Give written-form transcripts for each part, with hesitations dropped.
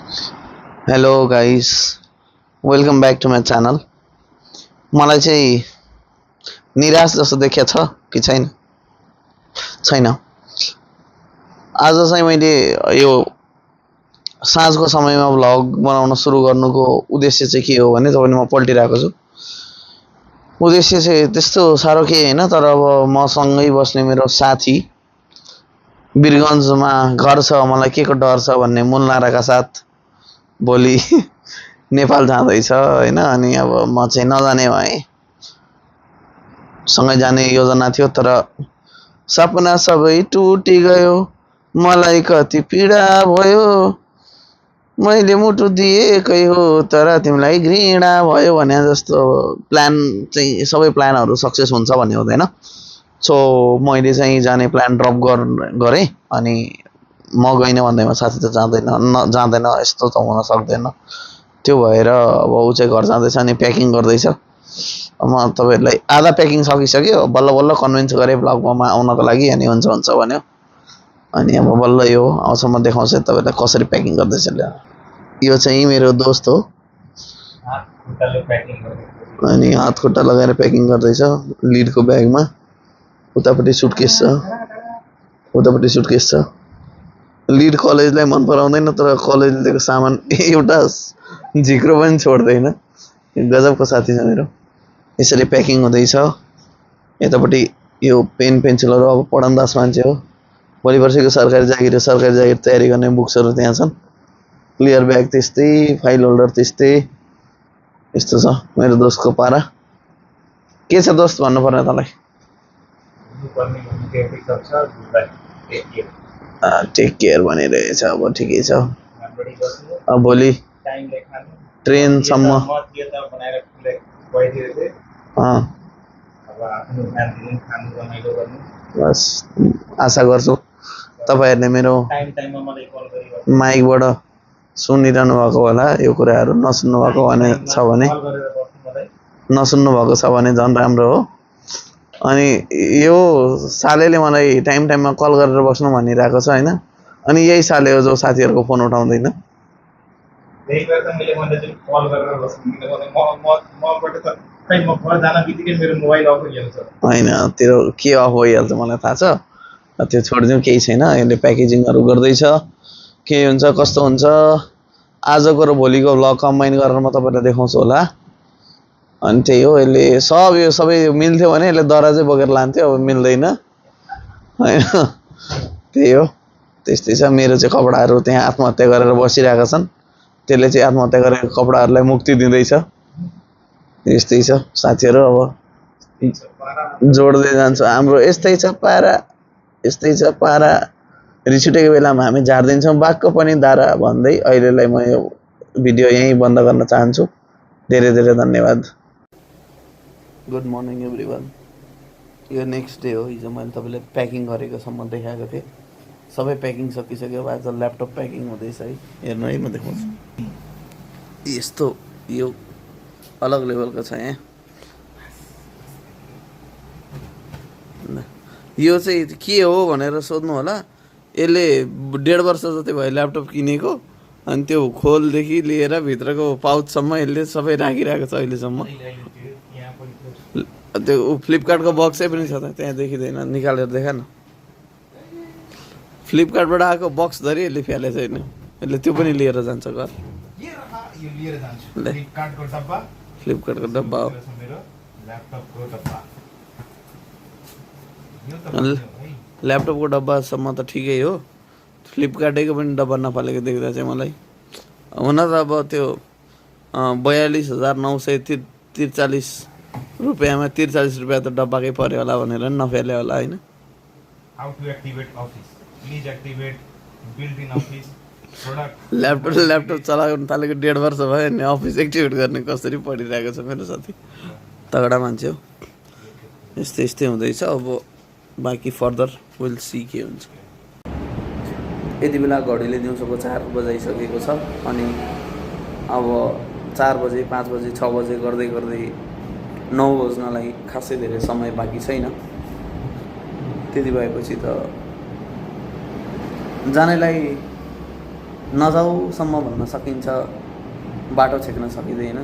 Hello guys, welcome back to my channel. मलाई चाहिँ निराश जस्तो देखिया छ कि छैन छैन आज चाहिँ मैले यो साँझको समयमा भ्लग बनाउन सुरु गर्नुको उद्देश्य चाहिँ के हो भने तपाईले म पल्टिरहेको छु। उद्देश्य चाहिँ त्यस्तो साह्रो के हैन, तर अब मसँगै बस्ने मेरो साथी वीरगञ्जमा घर छ, मलाई के को डर छ भन्ने मूल नाराका साथ भोलि नेपाल जाँदैछ हैन। अनि अब म चाहिँ नजाने भएँ, सँगै जाने योजना थियो, तर सपना सबै टुटिगयो, मलाई कति पीडा भयो, मैले मुटु दिएकै हो तर तिमीलाई घृणा भयो भने जस्तो प्लान चाहिँ सबै प्लानहरू सक्सेस हुन्छ भन्ने हुँदैन। सो मैले चाहिँ जाने प्लान ड्रप गरेँ अनि म गइनँ भन्दैमा साथी त जाँदैन यस्तो त हुन सक्दैन। त्यो भएर अब ऊ चाहिँ घर जाँदैछ अनि प्याकिङ गर्दैछ। म तपाईहरुलाई आधा प्याकिङ सकिसक्यो, बल्ल बल्ल कन्भिन्स गरेँ भ्लगमा आउनको लागि, अनि हुन्छ हुन्छ भन्यो। अनि अब बल्ल यो आउँछ, म देखाउँछु तपाईहरुलाई कसरी प्याकिङ गर्दैछ। यो चाहिँ मेरो दोस्त हो अनि हात खुट्टा लगाएर प्याकिङ गर्दैछ लिडको ब्यागमा। उतापट्टि सुटकेस छ। लिड कलेजलाई मन पराउँदैन, तर कलेजले दिएको सामान एउटा झिक्रो पनि छोड्दैन। गजबको साथी छ मेरो। यसरी प्याकिङ हुँदैछ। यतापट्टि यो पेन पेन्सिलहरू अब पढनदास मान्छे हो, भोलि पर्सिको सरकारी जागिर तयारी गर्ने बुक्सहरू त्यहाँ छन्। क्लियर ब्याग त्यस्तै, फाइल होल्डर त्यस्तै, यस्तो छ मेरो दोस्तको पारा। के छ दोस्त भन्नु पर्ने तँलाई? टेक केयर भनिरहेछ, अब ठिकै छ। अब भोलि ट्रेनसम्म बस आशा गर्छु तपाईहरुले मेरो माइकबाट सुनिरहनु भएको होला। यो कुराहरू नसुन्नु भएको छ भने झन् राम्रो हो। अनि यो सालेले मलाई टाइममा कल गरेर बस्नु भनिरहेको छ हैन। अनि यही साले हो जो साथीहरुको फोन उठाउँदैन। हैन तेरो के अफ भइहाल्छ मलाई थाहा छ, त्यो छोडिदिउँ, केही छैन। यसले प्याकेजिङहरू गर्दैछ, के हुन्छ कस्तो हुन्छ आजको र भोलिको भ्लग कम्बाइन गरेर म तपाईहरुलाई देखाउँछु होला। अनि त्यही हो, यसले यो सबै मिल्थ्यो भने यसले दराजै बोकेर लान्थ्यो, अब मिल्दैन हैन। त्यही हो, त्यस्तै छ। मेरो चाहिँ कपडाहरू त्यहाँ आत्महत्या गरेर बसिरहेका छन्, त्यसले चाहिँ आत्महत्या गरेको कपडाहरूलाई मुक्ति दिँदैछ। यस्तै छ साथीहरू, अब जोड्दै जान्छ हाम्रो। यस्तै छ पारा। रिस उठेको बेलामा हामी झार्दिन्छौँ बाघको पनि धारा भन्दै अहिलेलाई म यो भिडियो यहीँ बन्द गर्न चाहन्छु। धेरै धेरै धन्यवाद। Good morning everyone. यो नेक्स्ट डे हो। हिजो मैले तपाईँलाई प्याकिङ गरेको सम्म देखाएको थिएँ, सबै प्याकिङ सकिसक्यो। अब आज ल्यापटप प्याकिङ हुँदैछ है, हेर्नु है म देखाउँछु। यस्तो यो अलग लेभलको छ यहाँ। यो चाहिँ के हो भनेर सोध्नु होला। यसले 1.5 वर्ष जति भयो ल्यापटप किनेको, अनि त्यो खोलदेखि लिएर भित्रको पाउचसम्म यसले सबै राखिरहेको छ अहिलेसम्म। त्यो फ्लिपकार्टको बक्सै पनि छ त, त्यहाँ देखिँदैन, निकालेर देखा न। फ्लिपकार्टबाट आएको बक्स धरि यसले फ्याले छैन, यसले त्यो पनि लिएर जान्छ घर। फ्लिपकार्टको डब्बा हो। ल्यापटपको डब्बासम्म त ठिकै हो, फ्लिपकार्टको पनि डब्बा नपालेको देख्दा चाहिँ मलाई हुन त अब त्यो 42,943 रुपियाँमा 43 रुपियाँ त डब्बाकै पर्यो होला भनेर नफेले होला हैन। ल्यापटप चलाउन थालेको 1.5 वर्ष भयो नि, अफिस एक्टिभेट गर्ने कसरी पढिरहेको छ मेरो साथी। तगडा मान्छे हो। यस्तै हुँदैछ। अब बाँकी फर्दर विल सी के हुन्छ। यति बेला घडीले दिउँसोको 4 बजाइसकेको छ। अनि अब 4 बजे 5 बजे 6 बजे गर्दै 9 बज्नलाई खासै धेरै समय बाँकी छैन। त्यति भएपछि त जानैलाई नजाउसम्म भन्न सकिन्छ, बाटो छेक्न सकिँदैन।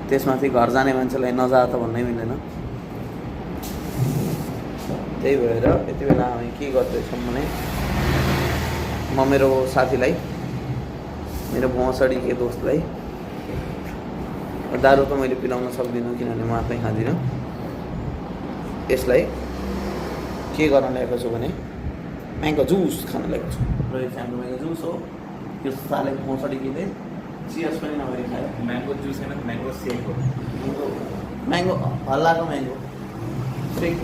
त्यसमाथि घर जाने मान्छेलाई नजा त भन्नै मिल्दैन। त्यही भएर यति बेला हामी के गर्दैछौँ भने म मेरो साथीलाई, मेरो भुवासडी के दोस्तलाई दारू त मैले पिलाउन सक्दिनँ किनभने म आफै खाँदिनँ। यसलाई के गर्न ल्याएको छु भने म्याङ्गो जुस खान ल्याएको छु। र यो चाहिँ हाम्रो म्याङ्गो जुस हो। यो साले भुवासडी किले चियर्स पनि नगरी खायो। मैंगो जूस है ना, मैंगो शेक हो। म्याङ्गो हल्लाको म्याङ्गो शेक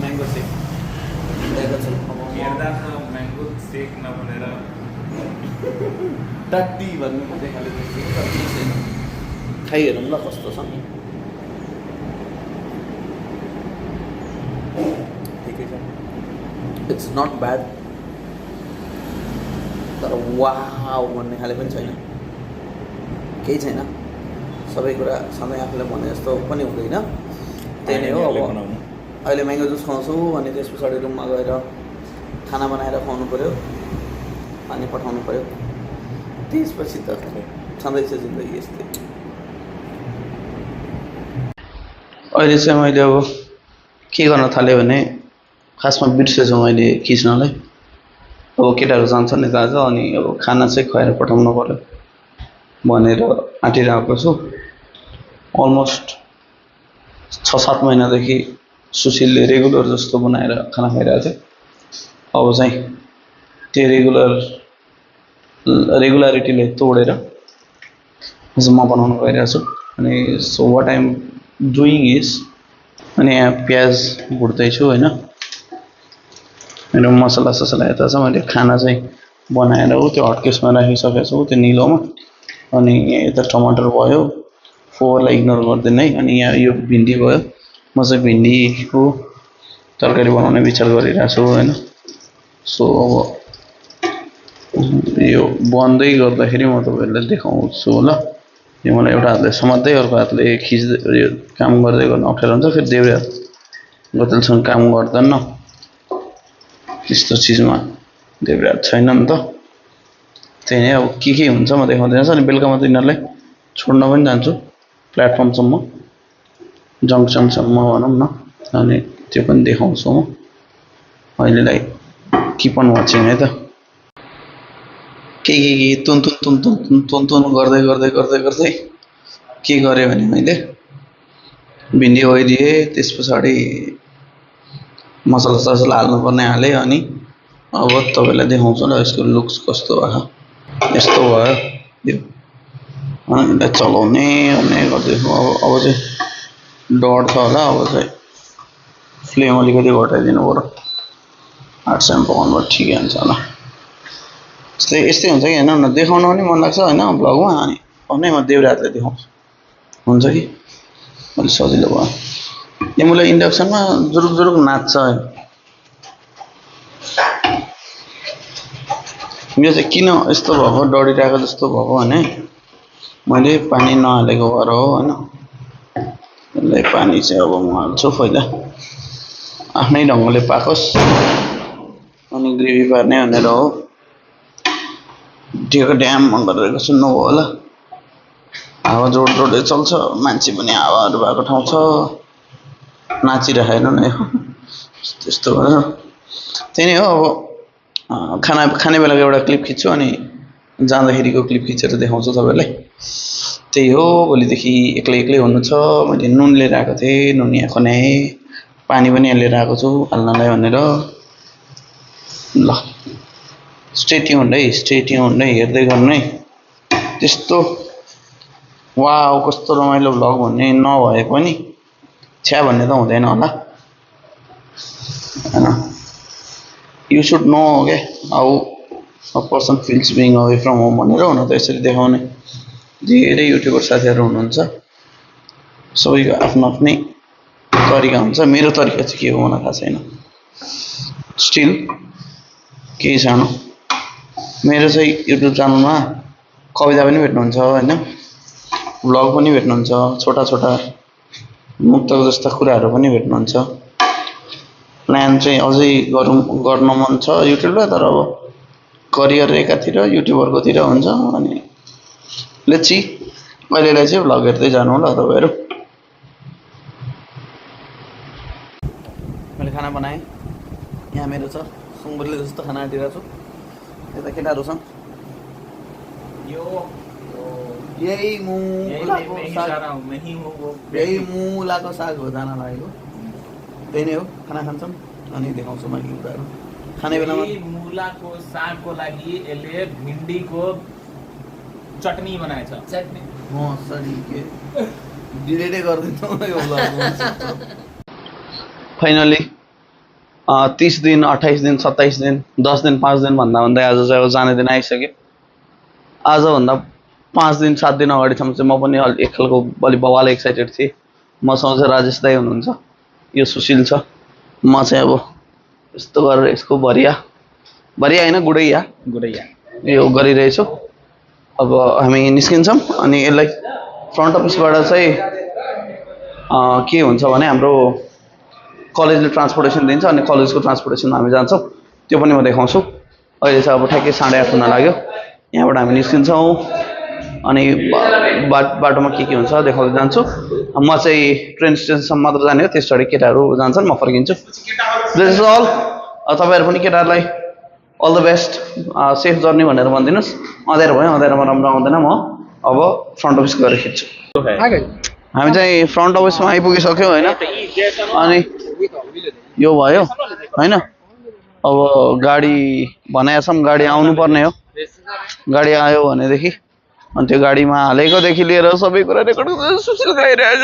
म्याङ्गो शेक ल्याएको छु। केरदाको मैंगो शेक नबनेर टट्टी भन्नु खोजे खाले छैन। खाइहेरौँ ल कस्तो छ। ठिकै छ, इट्स नट ब्याड, तर वाउ भन्ने खाले पनि छैन, केही छैन। सबै कुरा सधैँ आफूले भने जस्तो पनि हुँदैन। त्यही नै हो। अब अहिले म्याङ्गो जुस खुवाउँछु अनि त्यस पछाडि रुममा गएर खाना बनाएर खुवाउनु पऱ्यो, पानी पठाउनु पऱ्यो। त्यसपछि त छँदैछ जिन्दगी यस्तै। अहिले चाहिँ मैले अब के गर्न थालेँ भने खासमा बिर्सेछु मैले खिच्नलाई। अब केटाहरू जान्छ नि दाजु, अनि अब खाना चाहिँ खुवाएर पठाउनु पऱ्यो भनेर आँटिरहेको छु। अलमोस्ट 6-7 महिनादेखि सुशीलले रेगुलर जस्तो बनाएर खाना खाइरहेको थियो। अब चाहिँ त्यो रेगुलारिटीले तोडेर म बनाउन गइरहेको छु। अनि so what I am doing is, अनि यहाँ प्याज भुट्दैछु होइन। मेरो मसला ससला यता छ। मैले खाना चाहिँ बनाएर हो त्यो हटकेसमा राखिसकेको छु त्यो निलोमा। अनि यहाँ यता टमाटर भयो, फोहोरलाई इग्नोर गर्दैन है। अनि यहाँ यो भिन्डी भयो। म चाहिँ भिन्डीको तरकारी बनाउने विचार गरिरहेको छु होइन। सो अब यो बन्दै गर्दाखेरि म तपाईँहरूलाई देखाउँछु ल। यो मलाई एउटा हातले समात्दै अर्को हातले खिच्दै यो काम गर्दै गर्न अप्ठ्यारो हुन्छ। फेरि देब्रे हात गतेलसँग काम गर्दैन, त्यस्तो चिजमा देब्रे हात छैन नि त। त्यही नै अब के हुन्छ म देखाउँदै जान्छु। अनि बेलुका म त यिनीहरूलाई छोड्न पनि जान्छु प्लेटफर्मसम्म, जङ्सनसम्म भनौँ न। अनि त्यो पनि देखाउँछु म। अहिलेलाई किप अन वाचिङ है त। के तुन गर्दै के गरेँ भने मैले भिन्डी ओइदिएँ, त्यस पछाडि मसला ससला हाल्नुपर्ने हालेँ। अनि अब तपाईँलाई देखाउँछु ल यसको लुक्स कस्तो भयो। यस्तो भयो यो। अनि यसलाई चलाउने गर्दैछु। अब चाहिँ डढ्छ होला। अब चाहिँ फ्लेम अलिकति घटाइदिनु पऱ्यो। 800 पकाउनु ठिकै हुन्छ होला। यस्तै हुन्छ कि होइन न, देखाउन पनि मन लाग्छ होइन भ्लगमा। अनि भन्नै म देब्रे हातले देखाउँछु हुन्छ कि अलिक सजिलो भयो। यो मलाई इन्डक्सनमा जुरुक नाच्छ। यो चाहिँ किन यस्तो भएको, डढिरहेको जस्तो भएको भने मैले पानी नहालेको भएर हो होइन। यसलाई पानी चाहिँ अब म हाल्छु पहिला, आफ्नै ढङ्गले पाकोस् अनि ग्रेभी पार्ने भनेर हो। ढेको ड्याम गरेको सुन्नुभयो होला। हावा जोडले चल्छ, मान्छे पनि हावाहरू भएको ठाउँ छ, नाचिरहेन न यो त्यस्तो भयो। त्यही नै हो। अब खाने बेलाको एउटा क्लिप खिच्छु अनि जाँदाखेरिको क्लिप खिचेर देखाउँछु तपाईँलाई। त्यही हो। भोलिदेखि एक्लै हुनु छ। मैले नुन लिएर आएको थिएँ, नुन यहाँ खनाएँ, पानी पनि लिएर आएको छु हाल्नलाई भनेर। ल स्टे ट्युन्ड है, हेर्दै गर्नु है। त्यस्तो वाउ कस्तो रमाइलो भ्लग भन्ने नभए पनि छ्या भन्ने त हुँदैन होला होइन। यु सुड नो क्या how a person feels being away from home भनेर। हुन त यसरी देखाउने धेरै युट्युबर साथीहरू हुनुहुन्छ। सबैको आफ्नो आफ्नै तरिका हुन्छ। मेरो तरिका चाहिँ के हो मलाई थाहा छैन। स्टिल केही सानो मेरो चाहिँ युट्युब च्यानलमा कविता पनि भेट्नुहुन्छ होइन, भ्लग पनि भेट्नुहुन्छ, छोटा मुक्तक जस्ता कुराहरू पनि भेट्नुहुन्छ। प्लान चाहिँ अझै गर्न मन छ युट्युबलाई, तर अब करियर एकातिर युट्युबरकोतिर हुन्छ अनि लेट्स सी अहिलेलाई चाहिँ भ्लग हेर्दै जानु होला तपाईँहरू। मैले खाना बनाएँ, यहाँ मेरो छ सुँगुरले जस्तो खाना आँटिरहेको छु। यता केटाहरू छन्, यही मुलाको साग हो जान लागेको, त्यही नै हो। खाना खान्छौँ अनि देखाउँछु बाँकी कुराहरू खाने बेलामा। मुलाको सागको लागि यसले भिन्डीको चटनी बनाएछ। चटनी सरी के डिलिटै गरिदिन्छौँ यो भ्लग। फाइनली 30 दिन 28 दिन 27 दिन 10 दिन 5 दिन भन्दा भन्दै आज चाहिँ जाने दिन आइसक्यो। आजभन्दा 5 दिन 7 दिन अगाडिसम्म चाहिँ म पनि एक खालको अलि बवाल एक्साइटेड थिएँ। मसँग चाहिँ राजेश दाई हुनुहुन्छ, यो सुशील छ, म चाहिँ अब यस्तो गरेर यसको भरिया होइन गुडैया यो गरिरहेछु। अब हामी निस्किन्छौँ अनि यसलाई फ्रन्ट अफिसबाट चाहिँ के हुन्छ भने हाम्रो कलेजले ट्रान्सपोर्टेसन दिन्छ अनि कलेजको ट्रान्सपोर्टेसनमा हामी जान्छौँ, त्यो पनि म देखाउँछु। अहिले चाहिँ अब ठ्याक्कै 8:30 हुन लाग्यो, यहाँबाट हामी निस्किन्छौँ अनि बाटोमा के हुन्छ देखाउँदै जान्छु। म चाहिँ ट्रेन स्टेसनसम्म मात्र जाने हो, त्यस पछाडि केटाहरू जान्छन्, म फर्किन्छु। This is all. तपाईँहरू पनि केटाहरूलाई all the best, safe journey भनेर भनिदिनुहोस्। अँध्यारो भयो, अँध्यारोमा राम्रो आउँदैन, म अब फ्रन्ट अफिस गएर खिच्छु। हामी चाहिँ फ्रन्ट अफिसमा आइपुगिसक्यौँ होइन, अनि यो भयो होइन। अब गाडी बनाएछौँ, गाडी आउनु पर्ने हो, गाडी आयो भनेदेखि अनि त्यो गाडीमा हालेकोदेखि लिएर सबै कुरा रेकर्ड सुशील गाइरहेछ।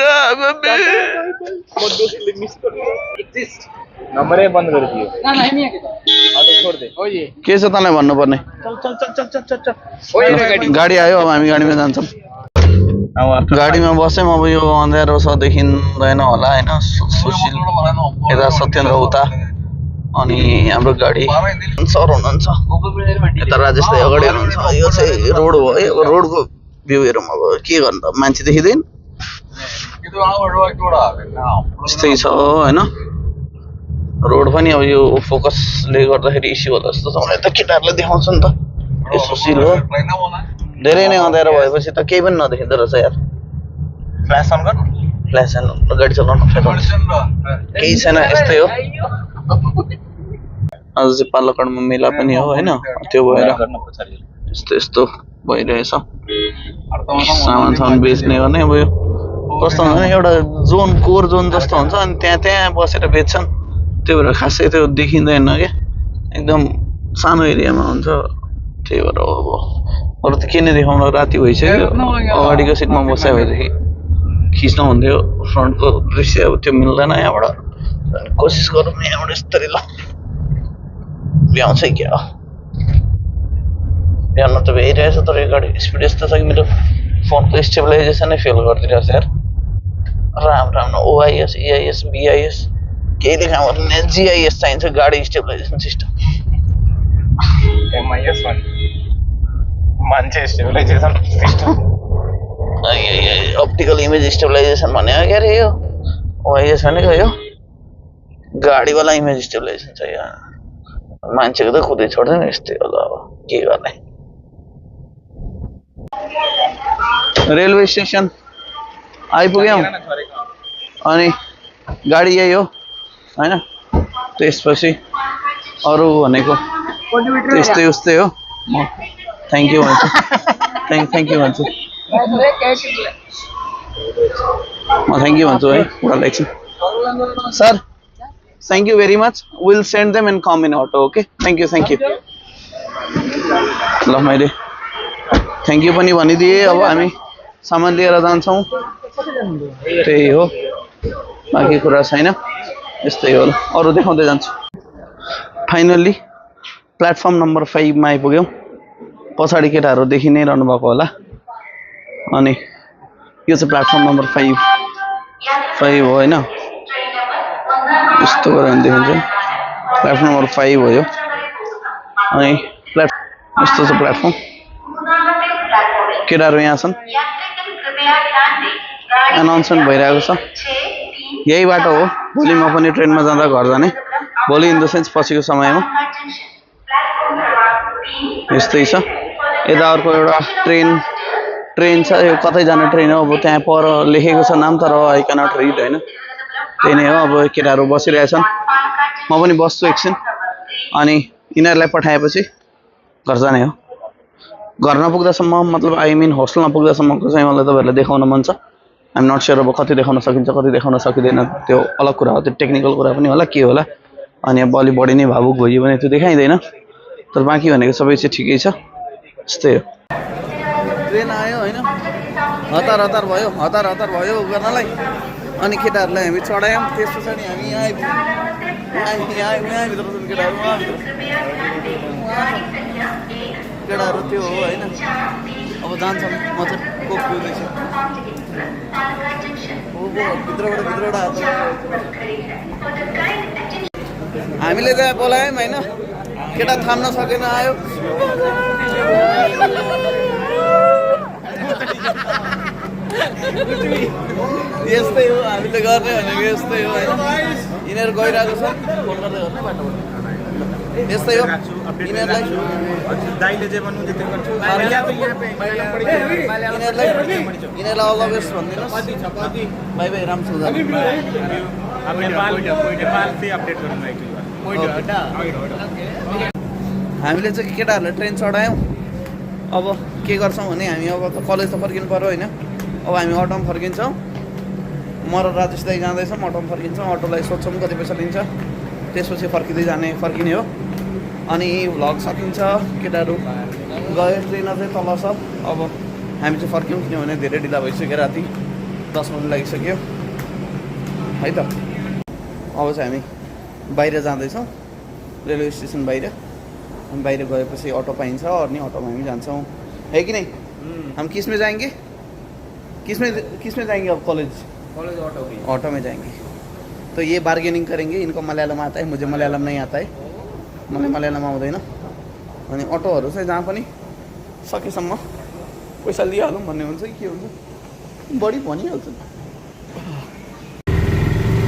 नम्बरै बन्द गरिदियो। के छ तँलाई भन्नुपर्ने? गाडी आयो, अब हामी गाडीमा जान्छौँ। गाडीमा बस्यौँ, अब यो अँध्यारो छ देखिँदैन होला होइन। सुशील यता, सत्येन्द्र उता, अनि हाम्रो गाडी सर हुनुहुन्छ यता, राजेश दाई अगाडि हुनुहुन्छ। यो चाहिँ रोड हो है, अब रोडको भ्यू हेरौँ। अब के गर्नु त, मान्छे देखिँदैन, यस्तै छ होइन। रोड पनि अब यो फोकसले गर्दाखेरि इस्यु होला जस्तो छ। मलाई त केटाहरूलाई देखाउँछ नि त, यो सुशील हो। धेरै नै अँध्यारो भएपछि त केही पनि नदेखिँदो रहेछ यार। फ्ल्यास अन गर्नु, फ्ल्यास अन गाडी चलाउनु केही छैन, यस्तै हो। आज चाहिँ पालकडमा मेला पनि हो होइन, त्यो भएर यस्तो भइरहेछ। सामान बेच्ने गर्ने, अब यो कस्तो हुन्छ भने एउटा जोन, कोर जोन जस्तो हुन्छ, अनि त्यहाँ बसेर बेच्छन्, त्यो भएर खासै त्यो देखिँदैन क्या, एकदम सानो एरियामा हुन्छ। त्यही भएर अब अरू त के नै देखाउनु, राति भइसक्यो। अगाडिको सिटमा बस्यो भएदेखि खिच्न हुन्थ्यो, फ्रन्टको दृश्य अब त्यो मिल्दैन यहाँबाट। कोसिस गरौँ यहाँबाट यस्तरी, ल भ्याउँछ क्या, भ्याउन त भ्याइरहेछ, तर यो गाडी स्पिड यस्तो छ कि मेरो फोनको स्टेबलाइजेसनै फेल गरिदिरहेछ यार। राम्रो ओआइएस, इआइएस, बिआइएस केही देखाउँ भने जिआइएस चाहिन्छ, गाडी स्टेबलाइजेसन सिस्टम। मान्छे स्टेबलाइजेसन सिस्टम, अप्टिकल इमेज स्टेबलाइजेसन भनेको क्या अरे यो ओआइएस भनेको। यो गाडीवाला इमेज स्टेबलाइजेसन चाहियो, मान्छेको त खुदै छोड्दैन। यस्तै होला, अब के गर्ने। रेलवे स्टेसन आइपुग्यौँ अनि गाडी यही हो होइन। त्यसपछि अरू भनेको त्यस्तै उस्तै हो। म थ्याङ्क यू भन्छु, थ्याङ्क यू भन्छु, म थ्याङ्क यू भन्छु है। एउटा एकछिन sir, thank you very much, will send them and com in auto. Okay, thank you. ल मैले थ्याङ्क यू पनि भनिदिएँ। अब हामी सामान लिएर जान्छौँ, त्यही हो, बाँकी कुरा छैन, यस्तै हो। अरू देखाउँदै जान्छु। फाइनल्ली प्लेटफर्म नम्बर 5 मा आइपुग्यौँ। पछाडि केटाहरू देखि नै रहनु भएको होला। अनि यो चाहिँ प्लेटफर्म नम्बर 5 हो होइन, यस्तो गरेर देखिन्छ। प्लेटफर्म नम्बर 5 हो यो, अनि यस्तो छ प्लेटफर्म। केटाहरू यहाँ छन्, एनाउन्समेन्ट भइरहेको छ। यही बाटो हो भोलि म पनि ट्रेनमा जाँदा घर जाने, भोलि इन द सेन्स पछिको समयमा। यस्तै छ यता अर्को एउटा ट्रेन छ यो कतै जाने ट्रेन हो अब त्यहाँ पर लेखेको छ नाम तर आई क्यानट रिड होइन त्यही नै हो अब केटाहरू बसिरहेछन् म पनि बस्छु एकछिन अनि यिनीहरूलाई पठाएपछि घर जाने हो घर नपुग्दासम्म मतलब आई मिन होस्टेल नपुग्दासम्मको चाहिँ मलाई तपाईँहरूलाई देखाउन मन छ आइम नट स्योर अब कति देखाउन सकिन्छ कति देखाउन सकिँदैन त्यो अलग कुरा हो त्यो टेक्निकल कुरा पनि होला के होला अनि अब अलि बढी नै भावुक भइयो भने त्यो देखाइँदैन तर बाँकी भनेको सबै चाहिँ ठिकै छ यस्तै हो ट्रेन आयो होइन हतार हतार भयो गर्नलाई अनि केटाहरूलाई हामी चढायौँ त्यस पछाडि हामी यहाँभित्र छन् केटाहरू त्यो हो होइन अब जान्छौँ म चाहिँ कोक पिउँदैछु भित्रबाट हामीले त्यहाँ बोलायौँ होइन केटा थाम्न सकेन आयो यस्तै हो हामीले गर्ने भनेको यस्तै हो होइन यिनीहरू गइरहेको छ फोन गर्दै गर्ने बाटोबाट यस्तै हो यिनीहरूलाई अल द बेस्ट भनिदिनुहोस् भाइ राम्रो छ हामीले चाहिँ केटाहरूलाई ट्रेन चढायौँ अब के गर्छौँ भने हामी अब कलेज त फर्किनु पऱ्यो होइन अब हामी अटोमा फर्किन्छौँ म र राजेश दाइ जाँदैछौँ अटोमा फर्किन्छौँ अटोलाई सोध्छौँ कति पैसा लिन्छ त्यसपछि फर्किने हो अनि भ्लग सकिन्छ केटाहरू गयो ट्रेन चाहिँ तल छ अब हामी चाहिँ फर्क्यौँ किनभने धेरै ढिला भइसक्यो राति 10 बजी लागिसक्यो है त अब चाहिँ हामी बाहिर जाँदैछौँ रेलवे स्टेसन बाहिर गएपछि अटो पाइन्छ अनि अटोमा हामी जान्छौँ है कि नहीं हम किस में जाएंगे किस में जाएंगे अब कॉलेज ऑटो में जाएंगे तो ये बार्गेनिंग करेंगे इनको मलयालम आता है मुझे मलयालम नहीं आता है मलाई मलयालम आउँदैन अनि अटोहरू चाहिँ जहाँ पनि सकेसम्म पैसा लिइहालौँ भन्ने हुन्छ कि के हुन्छ बढी भनिहाल्छ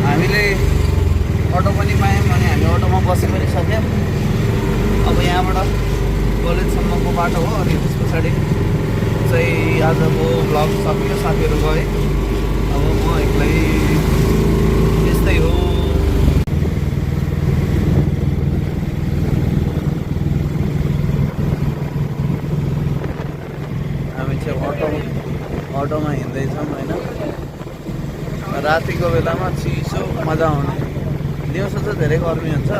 हामीले अटो पनि पायौँ अनि हामी अटोमा बसि पनि सक्यौँ अब यहाँबाट कलेजसम्मको बाटो हो अनि त्यस पछाडि चाहिँ आजको भ्लग सकियो साथीहरू गए अब म एक्लै यस्तै हो हामी चाहिँ अटोमा हिँड्दैछौँ होइन रातिको बेलामा चिसो मजा आउने दिउँसो चाहिँ धेरै गर्मी हुन्छ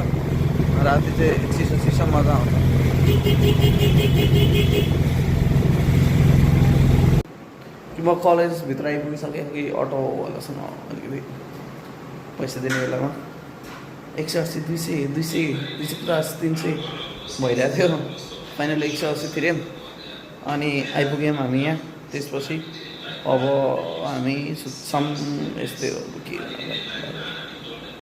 राति चाहिँ चिसो मजा आउँछ कि म कलेजभित्र आइपुगिसकेँ कि अटोवालासँग अलिकति पैसा दिने बेलामा 180 200 250 300 भइरहेको थियो फाइनल 180 तिर्यौँ अनि आइपुग्यौँ हामी यहाँ त्यसपछि अब हामी सुत्छौँ यस्तै हो के